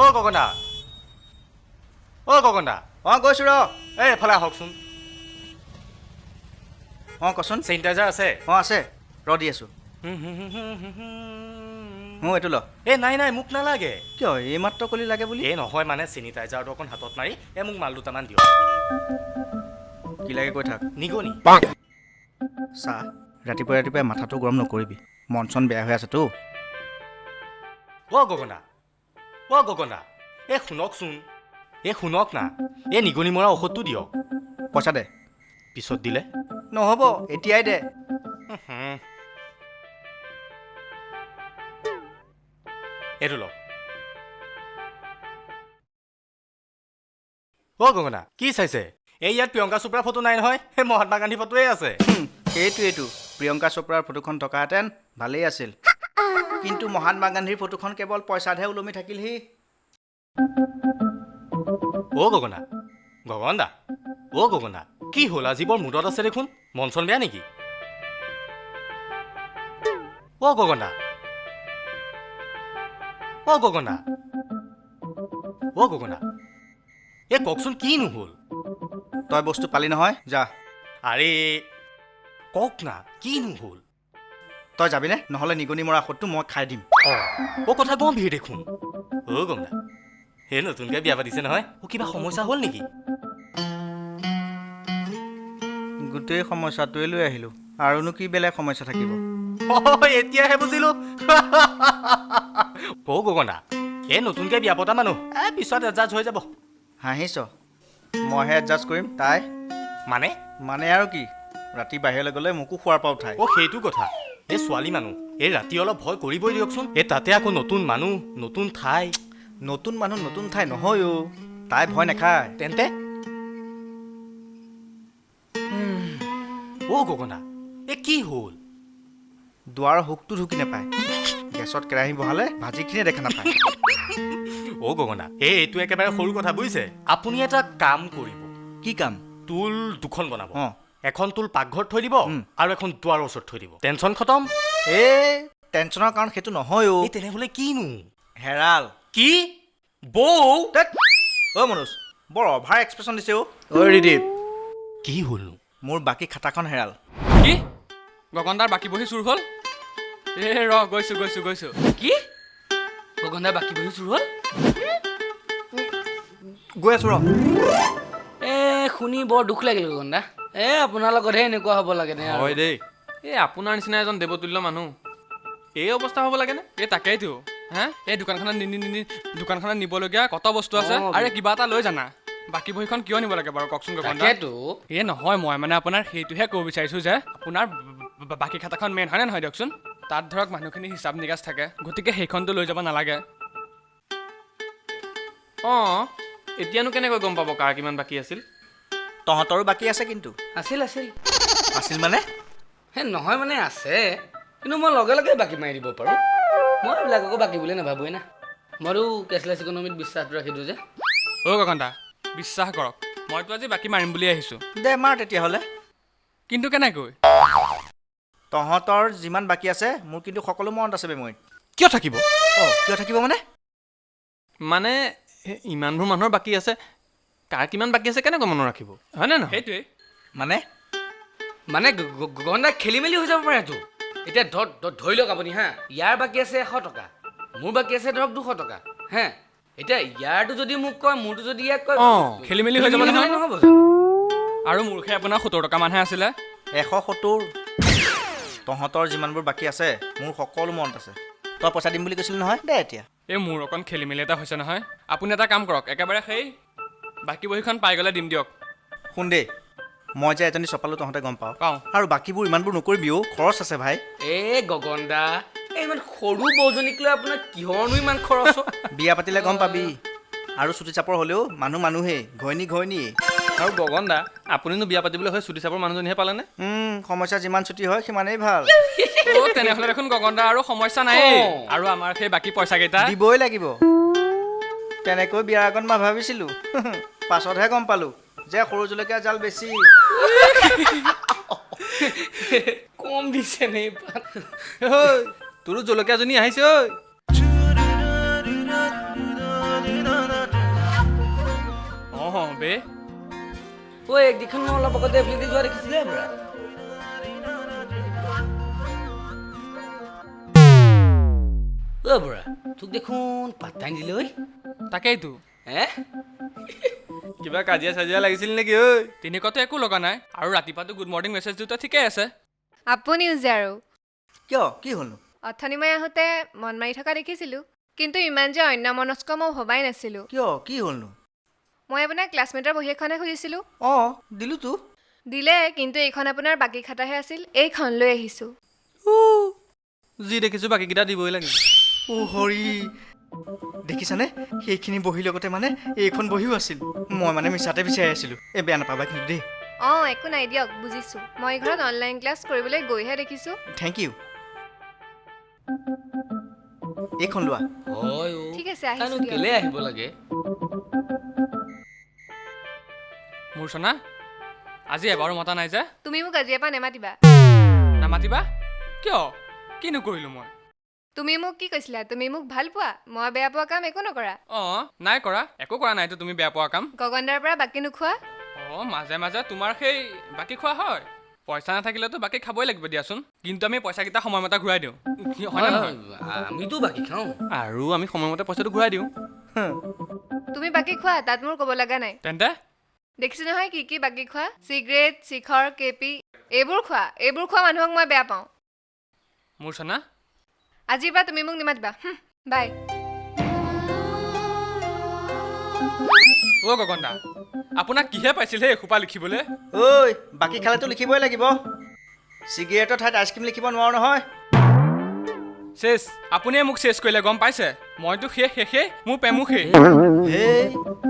অ' গগনা, অ' গগনা। অঁ, গৈছোঁ ৰ। এই এফালে আহকচোন। অঁ, কচোন। চেনিটাইজাৰ আছে? অঁ, আছে, ৰ দি আছোঁ। এইটো ল। এই নাই নাই, মোক নালাগে। কিয়, এইমাত্ৰ কলি লাগে বুলি? এই নহয়, মানে চেনিটাইজাৰটো অকণ হাতত মাৰি এই মোক মাল দুটামান দিয়ক। কি লাগে কৈ থাক। নিগনি। চাহ, ৰাতিপুৱাই ৰাতিপুৱাই মাথাটো গৰম নকৰিবি, মন চন বেয়া হৈ আছেতো। অ' গগনা, অ' গগনা, এই শুনকচোন, এই শুনক না, এই নিগনি মৰা ঔষধটো দিয়ক। পইচা দে। পিছত দিলে নহ'ব, এতিয়াই দে। এইটো লওক। অ' গগনা, কি চাইছে? এই ইয়াত প্ৰিয়ংকা চোপ্ৰাৰ ফটো নাই নহয়, সেই মহাত্মা গান্ধীৰ ফটোৱে আছে। সেইটোৱেইটো, প্ৰিয়ংকা চোপ্ৰাৰ ফটোখন থকাহেঁতেন ভালেই আছিল, কিন্তু মহাত্মা গান্ধীৰ ফটোখন কেৱল পইচাতহে ওলমি থাকিলহি। অ' গগনা, গগন দা, অ' গগনা, কি হ'ল আজি বৰ মুডত আছে দেখোন, মন চন বেয়া নেকি? অ' গগনা, অ' গগনা, অ' গগনা, এই কওকচোন কিনো হ'ল? তই বস্তু পালি নহয়, যা। আৰে কওক না, কিনো হ'ল? তই যাবিনে, নহ'লে নিগনি মৰা ঔষধটো মই খাই দিম। অঁ, অ' কথা গম্ভীৰ দেখোন। অ' গগনা, সেই নতুনকৈ বিয়া পাতিছে নহয়, অ' কিবা সমস্যা হ'ল নেকি? গোটেই সমস্যাটোৱে লৈ আহিলোঁ, আৰুনো কি বেলেগ সমস্যা থাকিব? অ' এতিয়াহে বুজিলোঁ। অ' গগনা, এই নতুনকৈ বিয়া পতা মানুহ, এই পিছত এডজাষ্ট হৈ যাব। হাঁহিছ, মইহে এডজাষ্ট কৰিম, তাই মানে? মানে আৰু কি, ৰাতি বাহিৰলৈ গ'লে মোকো খোৱাৰ পৰা উঠায়। অ' সেইটো কথা, এই ছোৱালী মানুহ, এই ৰাতি অলপ ভয় কৰিবই দিয়কচোন। এই তাতে আকৌ নতুন মানুহ, নতুন ঠাই। নতুন মানুহ নতুন ঠাই নহয় অ', তাই ভয় নাখায়। তেন্তে? অ' গগনা, এই কি হ'ল? দুৱাৰৰ হুকটো ঢুকি নাপায়, গেছত কেৰাহী বহালে ভাজিখিনিয়ে দেখা নাপায়। অ' গগনা, এই এইটো একেবাৰে সৰু কথা বুজিছে। আপুনি এটা কাম কৰিব। কি কাম? টুল দুখন বনাব। অঁ। এখন টুল পাকঘৰত থৈ দিব আৰু এখন দুৱাৰৰ ওচৰত থৈ দিব। টেনশ্যন খতম। এই টেনশ্যনৰ কাৰণ সেইটো নহয় অ'। এই তেনেহ'লে কিনো? হেৰাল। কি বৌ? অ' মনোজ, বৰ অভাৰ এক্সপ্ৰেশ্যন দিছে অ'। ঐ ৰিদীপ, কি হ'লনো? মোৰ বাকী খাতাখন হেৰাল। কি? গগনদাৰ বাকী বহি চুৰ হ'ল? এই ৰ, গৈছোঁ গৈছোঁ গৈছোঁ। কি? গগনদাৰ বাকী বহি চুৰ হ'ল? গৈ আছোঁ ৰ। এই শুনি বৰ দুখ লাগিল গগনদা, এই আপোনাৰ লগতহে এনেকুৱা হ'ব লাগে নে? হয় দেই, এই আপোনাৰ নিচিনা এজন দেৱতুল্য মানুহ এই অৱস্থা হ'ব লাগেনে? এই তাকেইতো, হা, এই দোকানখনত দোকানখনত নিবলগীয়া কত বস্তু আছে, আৰে কিবা এটা লৈ জানা, বাকী বহীখন কিয় নিব লাগে বাৰু কওকচোন গগনদা? তাকেতো। এই নহয়, মই মানে আপোনাৰ সেইটোহে ক'ব বিচাৰিছোঁ যে আপোনাৰ বাকী খাতাখন মেইন হয়নে নহয় দিয়কচোন? তাত ধৰক মানুহখিনি হিচাপ নিকাচ থাকে, গতিকে সেইখনটো লৈ যাব নালাগে। অঁ, এতিয়ানো কেনেকৈ গম পাব কাৰ কিমান বাকী আছিল? তহঁতৰো বাকী আছে কিন্তু। আছিল আছিল। আছিল মানে? সেই নহয় মানে আছে, কিন্তু মই লগে লগে বাকী মাৰি দিব পাৰোঁ। মই এইবিলাক আকৌ বাকী বুলি নাভাবোৱেই না, মইতো কেছলেছ ইকনমিত বিশ্বাসটো ৰাখি দিওঁ যে। অ' গগনদা, বিশ্বাস কৰক, মইতো আজি বাকী মাৰিম বুলি আহিছোঁ। দে মাৰ তেতিয়াহ'লে। কিন্তু কেনেকৈ? তহঁতৰ যিমান বাকী আছে মোৰ কিন্তু সকলো মনত আছে বেমৈ। কিয় থাকিব? অঁ, কিয় থাকিব মানে? মানে ইমানবোৰ মানুহৰ বাকী আছে, কাৰ কিমান বাকী আছে কেনেকৈ মনত ৰাখিব, হয়নে নহয়? সেইটোৱেই। মানে? মানে গগনদা খেলি মেলি হৈ যাব পাৰেতো। এতিয়া ধৰি লওক আপুনি, হা, ইয়াৰ বাকী আছে 100 টকা, মোৰ বাকী আছে ধৰক 200 টকা, হে, এতিয়া ইয়াৰটো যদি মোক কয়, মোৰটো যদি ইয়াক কয়, খেলি মেলি হৈ যাব নহয়। নহ'ব। আৰু মোৰহে আপোনাৰ 70 টকা মানহে আছিলে। 170। তহঁতৰ যিমানবোৰ বাকী আছে মোৰ সকলো মনত আছে। তই পইচা দিম বুলি কৈছিলি নহয়, দে এতিয়া। এই মোৰ অকণ খেলি মেলি এটা হৈছে নহয়। আপুনি এটা কাম কৰক, একেবাৰে সেই বাকী বহীখন পাই গ'লে দিম দিয়ক। শুন দেই, মই যে এজনী চপালোঁ তহঁতে গম পাওঁ, পাওঁ। আৰু বাকীবোৰ ইমানবোৰ নকৰিবি অ', খৰচ আছে ভাই। এই গগনদা, এই ইমান সৰু বৌজনীক লৈ আপোনাৰ কিহৰনো ইমান খৰচ? বিয়া পাতিলে গম পাবি। আৰু চুটি চাপৰ হ'লেও মানুহ মানুহেই, ঘৈণী ঘৈণীয়েই। আৰু গগনদা, আপুনিনো বিয়া পাতিবলৈ হৈ চুটি চাপৰ মানুহজনীহে পালেনে? সমস্যা যিমান চুটি হয় সিমানেই ভাল। অ' তেনেহ'লে দেখোন গগনদা আৰু সমস্যা নাই। আৰু আমাৰ সেই বাকী পইচাকেইটা দিবই লাগিব। তেনেকৈ বিয়াৰ আগত মই ভাবিছিলোঁ, পাছতহে গম পালোঁ যে সৰু জলকীয়া জাল বেছি। কম দিছে নে? তোৰো জলকীয়াজনী আহিছে ঐ। বে। ঐ, এইকেইখন মই অলপ আগতে এইফালেদি যোৱা দেখিছিলে বুঢ়া। ঐ বুঢ়া, তোক দেখোন পাত্তাই নিদিলে ঐ। তাকেইতো। হে। কিবা কাজিয়া চাজিয়া লাগিছিল নেকি ঐ? তেনেকুৱাতো একো লগা নাই, আৰু ৰাতিপুৱাতো গুড মৰ্ণিং মেছেজ দিওঁতে ঠিকেই আছে। আপুনিও যে আৰু। কিয়, কি হ'লনো? অথনি মই আহোঁতে মন মাৰি থকা দেখিছিলোঁ, কিন্তু ইমান যে অন্যমনস্ক মই ভবাই নাছিলোঁ। কিয়, কি হ'লনো? মই আপোনাক ক্লাছমেটৰ বহী এখনহে খুজিছিলোঁ। অঁ, দিলোঁতো। দিলে, কিন্তু এইখন আপোনাৰ বাকী খাতাহে আছিল, এইখন লৈ আহিছোঁ। যি দেখিছোঁ বাকীকেইটা দিবই লাগিব। অ' হৰি, দেখিছানে, সেইখিনি বহীৰ লগতে মানে এইখন বহীও আছিল। মই মানে মিছাতে বিচাৰি আছিলোঁ। এই বেয়া নাপাবা কিন্তু দেই। অঁ, একো নাই দিয়ক, বুজিছোঁ। মই ঘৰত অনলাইন ক্লাছ কৰিবলৈ গৈহে দেখিছোঁ। Thank U. এইখন লোৱা। হয় অ'। ঠিক আছে, আহিছোঁ তাইনো দিয়ক। কেলে আহিব লাগে? মূৰ্ছনা, আজি এবাৰো মতা নাই যে? তুমি মোক আজিৰ পৰা নেমাতিবা। নামাতিবা কিয়? কি নকৰিলোঁ মই? তুমি মোক কি কৈছিলা? তুমি মোক ভাল পোৱা, মই বেয়া পোৱা কাম একো নকৰা। অঁ, নাই কৰা, একো কৰা নাইতো তুমি বেয়া পোৱা কাম। গগনদাৰ পৰা বাকী নোখোৱা। অঁ, মাজে মাজে তোমাৰ সেই বাকী খোৱা হয়। পইচা নাথাকিলেতো বাকী খাবই লাগিব দিয়াচোন, কিন্তু আমি পইচাকেইটা সময়মতে ঘূৰাই দিওঁ, হয়নে নহয়? আমিতো বাকী খাওঁ। আৰু আমি সময়মতে পইচাটো ঘূৰাই দিওঁ। তুমি বাকী খোৱা, তাত মোৰ ক'ব লগা নাই। তেন্তে? দেখিছোঁ নহয় কি কি বাকী খোৱা, চিগাৰেট, শিখৰ, কেপি এইবোৰ খোৱা। এইবোৰ খোৱা মানুহক মই বেয়া পাওঁ। মূৰ্ছনা, আজিৰ পৰা তুমি মোক নিমাতিবা। বাই। অ' গগন দা, আপোনাক কিহে পাইছিল সেই এসোপা লিখিবলৈ? ঐ, বাকী খালেতো লিখিবই লাগিব। চিগাৰেটৰ ঠাইত আইচক্ৰীম লিখিব নোৱাৰো নহয়। চেচ, আপুনিয়ে মোক চেচ কৰিলে, গম পাইছে? মইতো শেষ, শেষেই, মোৰ প্ৰেমো শেষ। হেই,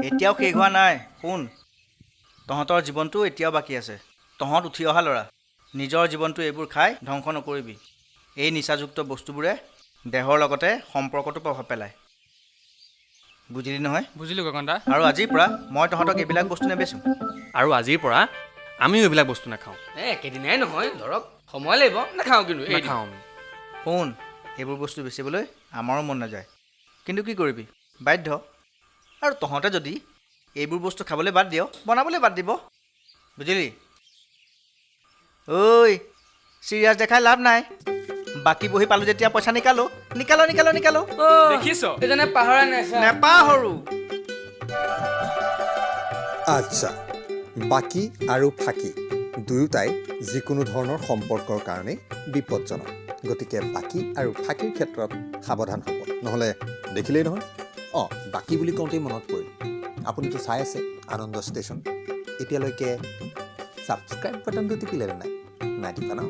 এতিয়াও শেষ হোৱা নাই। শুন, তহঁতৰ জীৱনটো এতিয়াও বাকী আছে। তহঁত উঠি অহা ল'ৰা, নিজৰ জীৱনটো এইবোৰ খাই ধ্বংস নকৰিবি। এই নিচাযুক্ত বস্তুবোৰে দেহৰ লগতে সম্পৰ্কটো প্ৰভাৱ পেলায়, বুজিলি নহয়? বুজিলোঁ গগন দা। আৰু আজিৰ পৰা মই তহঁতক এইবিলাক বস্তু নেবেচোঁ। আৰু আজিৰ পৰা আমিও এইবিলাক বস্তু নাখাওঁ। এই একেদিনাই নহয়, ধৰক সময় লাগিব, নাখাওঁ কিন্তু এৰি দিম। নাখাওঁ আমি। শুন, এইবোৰ বস্তু বেচিবলৈ আমাৰো মন নাযায়, কিন্তু কি কৰিবি, বাধ্য। আৰু তহঁতে যদি এইবোৰ বস্তু খাবলৈ বাদ দিয়, বনাবলৈ বাদ দিব, বুজিলি? ঐ, চিৰিয়াছ দেখাই লাভ নাই। বাকী বহি পালোঁ যেতিয়া পইচা নিকালো, নিকালো, নিকালো, নিকালো। অ', দেখিছ? এইজনে পাহৰা নাই চা। নেপাহৰো। আচ্ছা, বাকী আৰু ফাঁকি দুয়োটাই যিকোনো ধৰণৰ সম্পৰ্কৰ কাৰণেই বিপদজনক। গতিকে বাকী আৰু ফাঁকিৰ ক্ষেত্ৰত সাৱধান হ'ব, নহ'লে দেখিলেই নহয়। অঁ, বাকী বুলি কওঁতেই মনত পৰিল, আপুনিতো চাই আছে আনন্দ ষ্টেচন। এতিয়ালৈকে ছাবস্ক্ৰাইব বাটনটো টিপিলে নে নাই? নাই টিপা ন?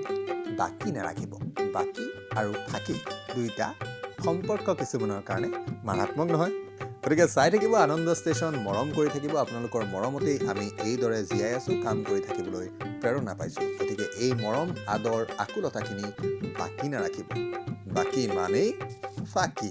বাকী নাৰাখিব। বাকী আৰু ফাঁকি দুয়োটা সম্পৰ্ক কিছুমানৰ কাৰণে মাৰাত্মক নহয়। গতিকে চাই থাকিব আনন্দ ষ্টেচন, মৰম কৰি থাকিব। আপোনালোকৰ মৰমতেই আমি এইদৰে জীয়াই আছোঁ, কাম কৰি থাকিবলৈ প্ৰেৰণা পাইছোঁ। গতিকে এই মৰম, আদৰ, আকুলতাখিনি বাকী নাৰাখিব। বাকী মানেই ফাঁকি।